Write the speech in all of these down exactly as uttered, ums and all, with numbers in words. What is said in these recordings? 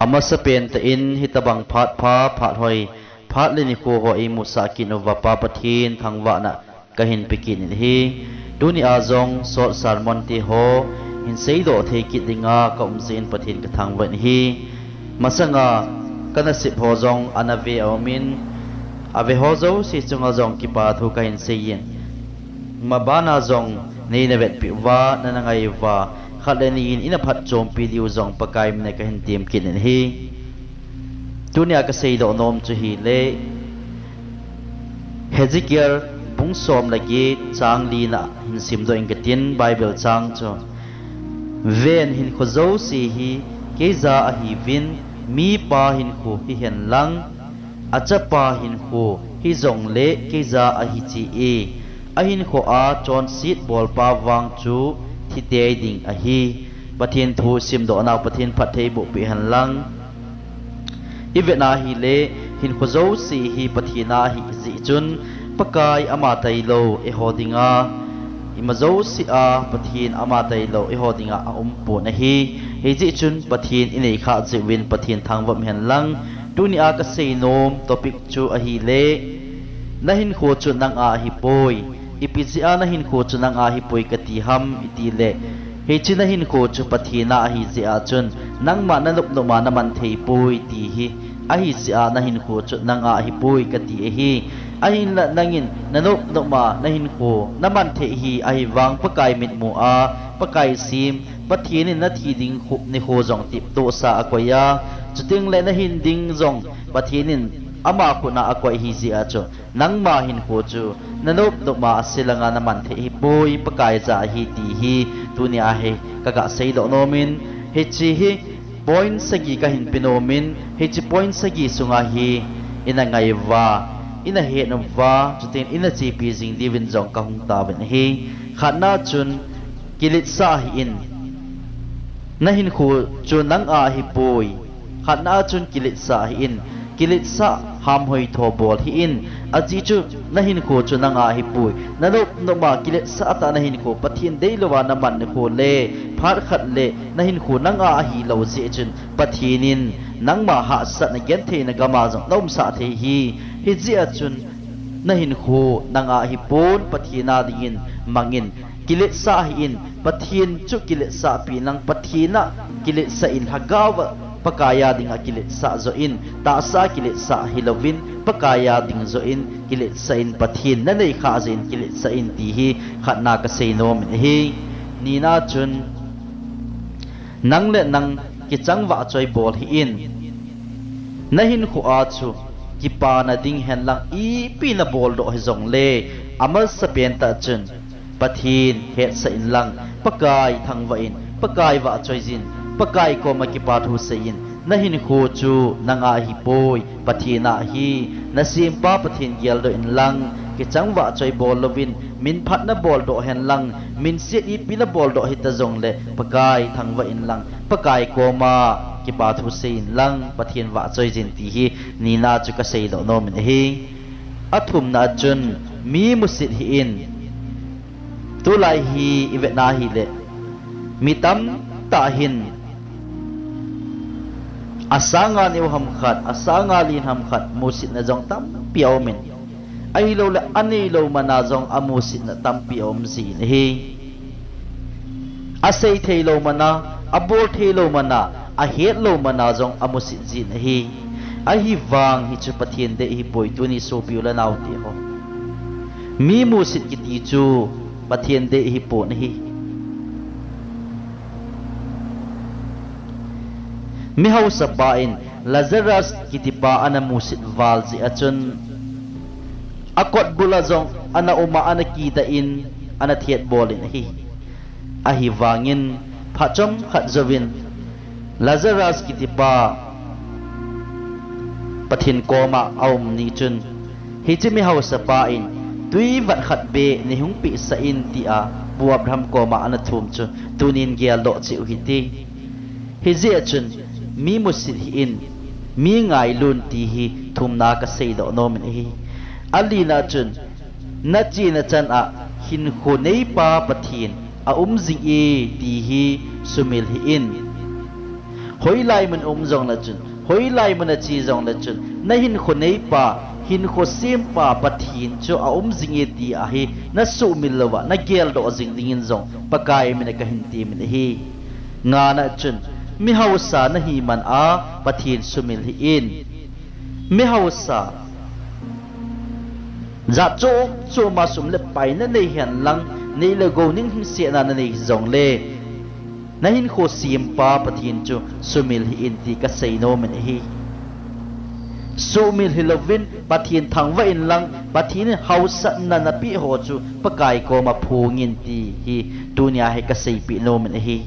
Amasapen tah in hitabang phat pha, phat hoi, phat le nikho ho eimusah kit uva Pa Pathen thangvahna kahin pe kit in ahi. Tuni a jong short sermon te ho hin seidoh thei kit dinga ka um jeh in Pathen ka thangvah in ahi. Masanga ka nasep ho jong ana ve a um in, ave ho jouse chunga jong kipa thu kahin sei in, mabana jong nei na vetpi uva, na na ngai uva, khat le ni in ina phatchompi diu jong Pakai min a kahin tem kit in ahi. Tuni a ka seidoh nom chu ahile, Hezekiah bung som le get chang li na hin simdoh ing katin, Bible chang chu. Ven, hinkho jouse hi keija ahiuvin, mipa hinkho hihen lang, achapa hinkho hijongle keija ahi cheh e. Ahinkho a chonset bolpa vang chu thi tei ding ahi. Pathen thu simdoh nau Pathen phattheiboh peh hen lang. I vet na ahile, hinkho jouse hi Pathen a ahi jeh chun, Pakai ama tailou eiho dinga, ima jouse a Pathen ama tailou eiho dinga aum pon ahi. Hijeh chun Pathen i nei khah jeh uvin Pathen thangvah hen lang. Tuni a ka seinom topic chu ahile, na hinkho chu nang a ahipoi. Ipi jeh a na hinkho chu nang a ahipoi kati ham itile, hiche na hinkho chu Pathen a ahi jeh a chun, nangma na nop nop a na man thei poi ti hi ahi jeh a na hinkho chu nang a ahipoi kati ahi. Ahinla nangin na nop nop a na hinkho na man thei hi ahivang Pakai mitmu a, Pakai sem, Pathen in na thi ding khu-, nikho jong tiptoh sa akoi a, chuteng le na hin ding jong Pathen in ama khut a akoi ahi jeh a chu, nangma hinkho chu na nop nop a ase langa na man thei ahipoi, Pakai ja ahi ti hi tuni a hi ka ga seidoh nom in, hiche hi point sagi kahin pe nom in, hiche point sagi sunga hi ina ngai uva, ina het uva, chuteng ina chepi jing diuvin jong ka hung tauvin ahi. Khatna chun kiletsah hih in, na hinkho chu nang a ahipoi. Khatna a chun kiletsah hih in, kiletsah hamhoi tho bol hih in, ajeh chu na hinkho chu nang a ahipoi. Na nop nop a kiletsah tah a na hinkho, Pathen deilou a na man nikho le, phat khat le na hinkho nang a ahilou jeh chun, Pathen in nangma hahsatna gentheina gam a jong na umsah thei hi. Hijeh a chun na hinkho nang a ahipon, Pathen a dingin mangin, kiletsah hih in, Pathen chu kiletsahpi in lang, Pathen a kiletsah in, lhagao a Pakai a dinga kiletsah joh in, tahsa a kiletsah hilouvin, Pakai a ding joh in kiletsah in, Pathen na nei khah jeh in kiletsah in ti hi khatna ka seinom in ahi. Nina chun, nang le nang kichang vahchoi bol hih in, na hinkho a chu kipana ding hen lang ipi na boldoh hijongle, amasapen tah chun, Pathen hetsah in lang, Pakai thangvah in, Pakai vahchoi jin, Pakai koma kipa thu sei in, na hinkho chu nang a ahipoi, Pathen a ahi. Na sempa Pathen geldoh in lang, kichang vahchoi bol louvin, min phat na boldoh hen lang, min siat ipi na boldoh hita jongle, Pakai thangvah in lang, Pakai koma kipa thu sei in lang, Pathen vahchoi jin ti hi nina chu ka seidoh nom in ahi. Athumna a chun, mi musit hih in. Tulai hi i vetna ahile, mi tamtah hin asanga neo ham khat, asanga len ham khat, musitna jong tampi aum in, ahilouleh aneilou mana jong amusitna tampi aum jin ahi. Asei theilou mana, abol theilou mana, ahetlou mana jong amusit jin ahi. Ahivang hichu Pathen dei ahipoi, tuni sopi u le nao teho. Mi musit kiti chu Pathen dei ahipon ahi. Mihaosapa in Lazarus kitipa ana musit val jeh a chun, akotbul a jong ana um a, ana kidah in, ana thetbol in ahi. Ahivangin, phat chomkhat jouvin, Lazarus kitipa Pathen koma aum ni chun, hiche mihaosapa in, tui vat khat beh neihung pehsah in tia, Pu Abraham koma ana thum chu, tunin geldoh cheh u hite. Hijeh a chun, mi musit hih in, mi ngailun ti hi thumna ka seidoh nom in ahi. Alina chun, nachena chan a hinkho neipa Pathen aum jing e ti hi sumil hih in. Hoilai mun um jongle chun, hoilai mun a che jongle chun, na hinkho neipa, hinkho sempa Pathen chu aum jing e ti ahi, na sumil louva, na geldoh jing dingin jong Pakai min a kahin temin ahi. Ngana chun, mi hausa nahi man a, Pathen sumil hih in. Mi hausa, jat chom chom a sum le pai na nei hen lang, nei le gou ning hing siatna na nei jongle, na hinkho sempa Pathen chu sumil hih in ti kasei nomin ahi. Sumil hilouvin Pathen thangvah in lang, Pathen in hausatna napeh ho chu Pakai koma phongin ti hi tunia hi kaseipeh nomin ahi.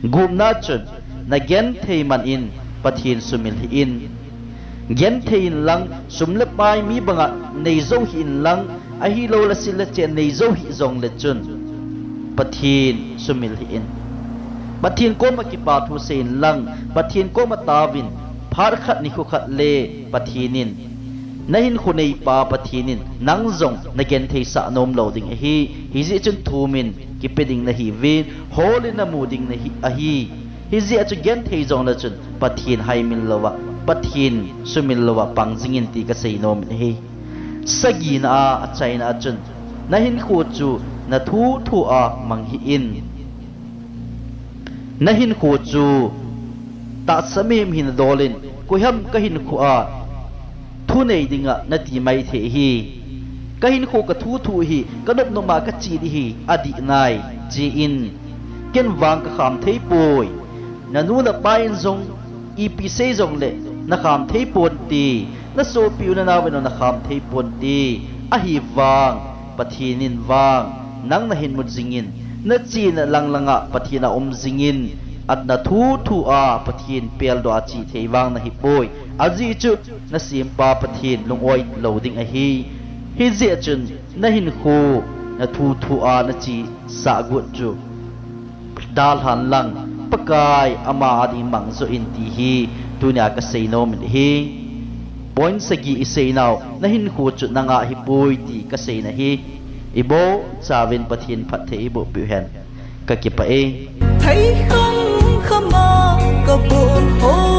Gupna chun, na genthei man in Pathen sumil hih in. Genthei in lang, sum le pai mi banga nei jou hih in lang, ahilouleh sil le chen nei jou hih jongle chun, Pathen sumil hih in. Pathen koma kipa thu sei in lang, Pathen koma taovin, phat khat nikho khat le Pathen in, na hinkho neipa Pathen in, nang jong na genthei sah nom lou ding ahi, hijeh chun thumin kipe ding nahiuvin, holin namu ding nahi, ahi. Hijeh a chu genthei jongle chun Pathen haimil louva, Pathen sumil louva pang jingin ti kasei nomin ahi. Sagina a, achaina a chun, na hinkho chu na thuthu a mang hih in. Na hinkho chu tahsa mihem hin nadolin, koiham ka hinkho a thunei dinga nati maithei ahi. Ka hinkho ka thuthu hi, ka nopnop a kache ding ahi, adih nai, che in. Ken vang kakham thei poi. Nanu napa in jong ipi sei jongle nakham thei ponte. Nasopi u nanao in nakham thei ponte. Ahivang, Pathen in vang nang nahin mu jingin, nachena lang langa Pathen aum jingin, na thuthu a Pathen peldoh a che thei vang nahi poi. Ajeh chu nasempa Pathen lung-oi lou ding ahi. Hijeh chun na hinkho na thuthu a nachesah got chu dalhan lang, Pakai ama a ding mang jo in ti hi tunia kasei nomin ahi. Point sagi isei nau, na hinkho chu nanga ahipoi ti kaseina ahi. Iboh chauvin Pathen phatthei eiboh peh u hen. Kakipah e. Thei kham khama kabol ho.